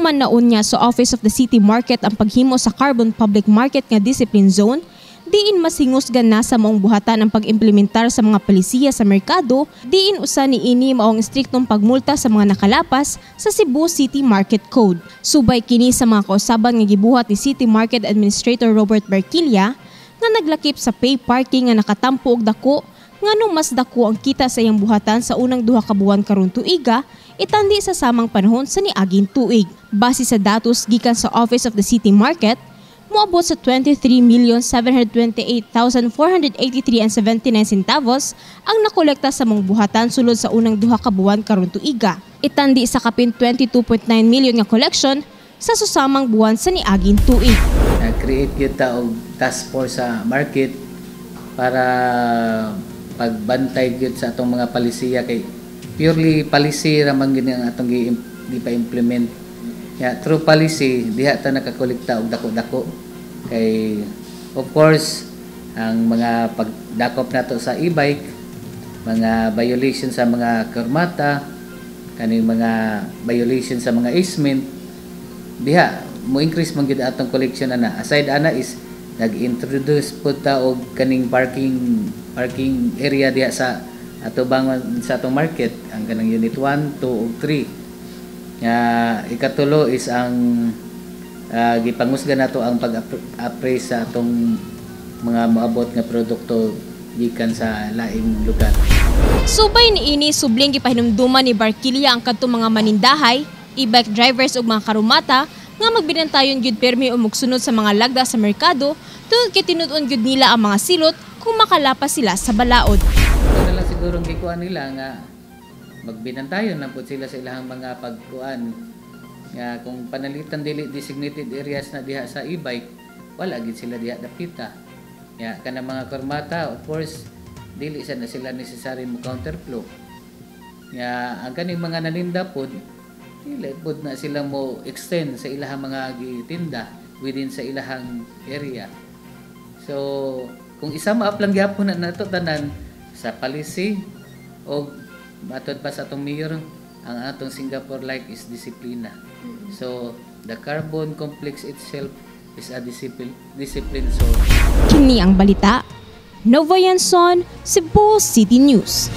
Mahuman na unya sa Office of the City Market ang paghimo sa Carbon Public Market nga discipline zone, diin mas hingusgan na sa maong buhatan ang pag-implementar sa mga palisiya sa merkado, diin usa niini mao ang estriktong pagmulta sa mga nakalapas sa Cebu City Market Code. Subay kini sa mga kausaban nga gibuhat ni City Market Administrator Robert Barquilla nga naglakip sa pay parking nga nakatampo og dako, nganong mas dako ang kita sa iyang buhatan sa unang 2 ka buwan karon tuiga itandi sa samang panahon sa niaging tuig. Base sa datos gikan sa Office of the City Market, moabot sa 23,728,483.79 centavos ang nakolekta sa maong buhatan sulod sa unang 2 ka buwan karon tuiga. Itandi sa kapin 22.9 million nga collection sa susamang buwan sa niaging tuig. Nag-create kita og task force sa market para pagbantay gyud sa atong mga palisiya, kay purely policy ra man gyud ang atong gipa-implement. Ya, through policy diha ta nakakolekta og dako-dako, kay of course ang mga pagdakop nato sa e-bike, mga violation sa mga karumata, kaning mga violation sa mga easement, diha mo increase man gyud atong collection ana. Aside ana is nag-introduce pud ta og kaning parking area diha sa atubangon sa atong market, ang kanang unit 1, 2 ug 3. Nga ikatulo is ang gipangusga nato ang pag-appraise sa atong mga moabot nga produkto gikan sa laing lugar. Subay niini, subling gipahinumduman ni Barquilla ang kadtong mga manindahay, e-bike drivers ug mga karumata nga magbinantayon gyud permi o mugsunod sa mga lagda sa merkado, tungod kay tinud-on gyud nila ang mga silot kung makalapas sila sa balaod. Ito na lang siguro ang gikuan nila nga magbinantayon na pud sila sa ilang mga pagkuan, nga kung panalitan dili designated areas na diha sa e-bike, wala gid sila diha dapita. Ya, kanang mga karumata, of course dili sa na sila necessary mo counterflow. Ya, ang kaning mga naninda pod, dili pod na sila mo extend sa ilahang mga gitinda within sa ilahang area. So kung isama up lang gyapon na nato tanan sa policy o matod pa sa atong mayor, ang atong Singapore like is disiplina. So the Carbon complex itself is a discipline zone. Kini ang balita. Nova Yanson, Cebu City News.